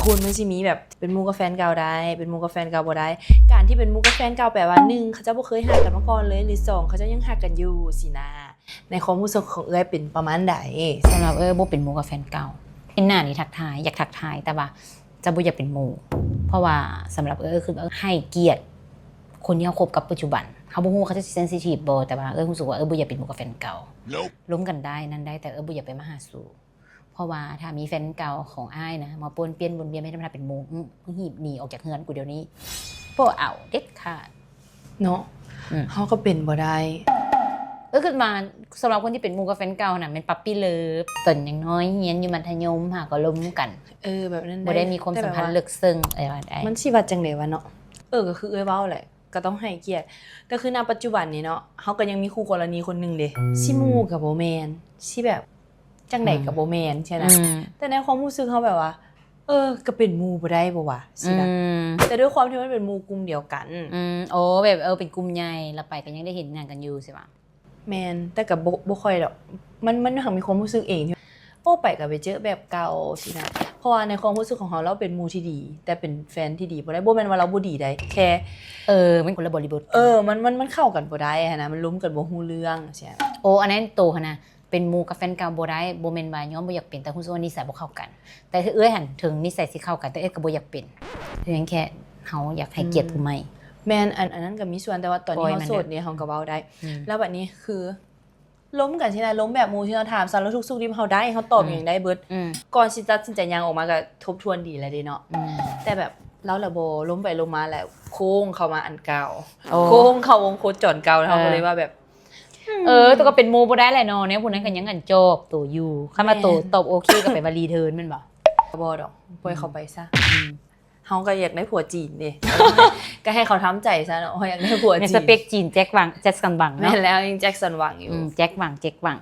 ຄຸນ ມັນຊິມີແບບເປັນໝູ່ກັບແຟນເກົ່າໄດ້ ເປັນໝູ່ກັບແຟນເກົ່າບໍ່ໄດ້. ການທີ່ເປັນໝູ່ກັບແຟນເກົ່າແປວ່າ ໜຶ່ງ ເຂົາເຈົ້າບໍ່ເຄີຍຮັກກັນມາກ່ອນເລີຍ ຫຼື ສອງ ເຂົາເຈົ້າຍັງຮັກກັນຢູ່ຊີ້ນະ. ໃນຄວາມຮູ້ສຶກຂອງເອື້ອຍເປັນປະມານໃດ? ສຳລັບເອື້ອຍບໍ່ເປັນໝູ່ກັບແຟນເກົ່າ. ເຫັນໜ້ານີ້ທັກທາຍ ຢາກທັກທາຍ ແຕ່ວ່າຈະບໍ່ຢາກເປັນໝູ່ ເພາະວ່າສຳລັບເອື້ອຍ ເອື້ອຍຄືແບບໃຫ້ກຽດຄົນທີ່ເຮົາຄົບກັບປັດຈຸບັນ. ເຮົາບໍ່ຮູ້ວ່າເຂົາເຈົ້າຊິເຊັນຊິທີບບໍ່ ແຕ່ວ່າເອື້ອຍຮູ້ສຶກວ່າເອື້ອຍບໍ່ຢາກເປັນໝູ່ກັບແຟນເກົ່າ. ລົມກັນໄດ້ນັ້ນໄດ້ ແຕ່ເອື້ອຍບໍ່ຢາກໄປມາຫາສູ່ ເພາະວ່າຖ້າມີແຟນເກົ່າຂອງອ້າຍນະ ມາປ້ວນປ່ຽນ ປ້ວນປ່ຽນ ໃຫ້ທຳນາເປັນໝູ່ ອື ຮີບໜີອອກຈາກເຮືອນກູດຽວນີ້ ບໍ່ເອົາເດັດຂາດເນາະ. ອືມ ເຮົາກໍເປັນບໍ່ໄດ້. ເອີ ຄິດວ່າສຳລັບຄົນທີ່ເປັນໝູ່ກັບແຟນເກົ່ານະ ແມ່ນປັບປີ້ເລີບ ຕອນຍັງນ້ອຍຮຽນຢູ່ມັດທະຍົມຫາກໍລົມກັນ. ເອີ ແບບນັ້ນ ບໍ່ໄດ້ມີຄວາມສຳພັນເລິກເຊິ່ງ. ເອີ ມັນຊິວ່າຈັ່ງໃດວະເນາະ. ເອີ ກໍຄືເອື້ອຍເວົ້າແຫຼະ ກໍຕ້ອງໃຫ້ກຽດ. ກໍຄືນະປັດຈຸບັນນີ້ເນາະ ເຮົາກໍຍັງມີຄູ່ກໍລະນີຄົນໜຶ່ງເດ້ ຊິໝູ່ກໍບໍ່ແມ່ນ ຊິແບບຈັ່ງໃດກໍບໍ່ແມ່ນຊີ້ນະ. ອືມ ແຕ່ໃນຄວາມຮູ້ສຶກເຮົາແບບວ່າ ເອີ ກໍເປັນໝູ່ບໍ່ໄດ້ບໍ່ວະຊີ້ນະ. ອືມ ແຕ່ດ້ວຍຄວາມທີ່ມັນເປັນໝູ່ກຸ່ມດຽວກັນ. ອືມ ໂອ້ ແບບ ເອີ ເປັນກຸ່ມໃຫຍ່ ລະໄປກໍຍັງໄດ້ເຫັນຫຍັງກັນຢູ່ຊີ້ຫວາ? ແມ່ນ ແຕ່ກໍບໍ່ ບໍ່ຄ່ອຍດອກ. ມັນ ມັນຫາກມີຄວາມຮູ້ສຶກເອງ ໂອ້ ໄປກໍໄປເຈີແບບເກົ່າຊີ້ນະ. ເພາະວ່າໃນຄວາມຮູ້ສຶກຂອງເຮົາ ລາວເປັນໝູ່ທີ່ດີ ແຕ່ເປັນແຟນທີ່ດີບໍ່ໄດ້. ບໍ່ແມ່ນວ່າລາວບໍ່ດີໃດ ແຄ່ ເອີ ມັນຄົນລະບໍລິບົດ. ເອີ ມັນ ມັນ ມັນເຂົ້າກັນບໍ່ໄດ້ຫັ້ນນະ ມັນລົມກັນບໍ່ຮູ້ເລື່ອງຊີ້. ໂອ້ ອັນນັ້ນໂຕຫັ້ນນະ ເປັນໝູ່ກັບແຟນເກົ່າບໍ່ໄດ້ ບໍ່ແມ່ນວ່າຍ້ອນບໍ່ຢາກເປັນ ແຕ່ຮູ້ສຶກວ່ານິໄສບໍ່ເຂົ້າກັນ. ແຕ່ເອື້ອຍຫັ້ນ ເຖິງນິໄສຊິເຂົ້າກັນ ແຕ່ເອື້ອຍກໍບໍ່ຢາກເປັນ ພຽງແຄ່ເຮົາຢາກໃຫ້ກຽດຜູ້ໃໝ່. ອືມ ແມ່ນ ອັນ ອັນນັ້ນກໍມີສ່ວນ ແຕ່ວ່າຕອນນີ້ເຮົາໂສດນີ້ ເຮົາກໍເວົ້າໄດ້. ອືມ ແລ້ວບັດນີ້ຄື ລົມກັນຊີ້ນະ ລົມແບບໝູ່ທີ່ເຮົາຖາມສາລະທຸກສຸກດິບເຮົາໄດ້ ເຮົາຕອບ ອືມ ຫຍັງໄດ້ເບິດ. ອືມ ກ່ອນຊິຕັດສິນໃຈຍ່າງອອກມາກໍທົບທວນດີແລ້ວເດ້ເນາະ. ອືມ ແຕ່ແບບລາວລະບໍ່ ລົມໄປລົມມາແລ້ວໂຄ້ງເຂົ້າມາອັນເກົ່າ. ໂອ້ ໂຄ້ງເຂົ້າວົງໂຄຈອນເກົ່າ. ເອີ ເຮົາກໍເລີຍວ່າແບບ ເອີ ແຕ່ກໍເປັນໝູ່ບໍ່ໄດ້ແຫຼະເນາະ ແນວຜູ້ນັ້ນກໍຍັງອັນຈອບໂຕຢູ່. ຄັນວ່າໂຕ ແມ່ນ ຕອບໂອເຄກໍໄປວ່າຣີເທີນແມ່ນບໍ່? ບໍ່ດອກ ປ່ອຍເຂົາໄປຊະ. ອືມ ເຮົາກໍຢາກໄດ້ຜົວຈີນເດ້ ກໍໃຫ້ເຂົາທຳໃຈຊະເນາະ ເຮົາຢາກໄດ້ຜົວຈີນ. ແມ່ນ ສະເປັກຈີນ ແຈັກຫວັງ ແຈັກສັນຫວັງເນາະ. ແມ່ນແລ້ວ ຍັງແຈັກສັນຫວັງຢູ່. ອືມ ແຈັກຫວັງ ແຈັກຫວັງ.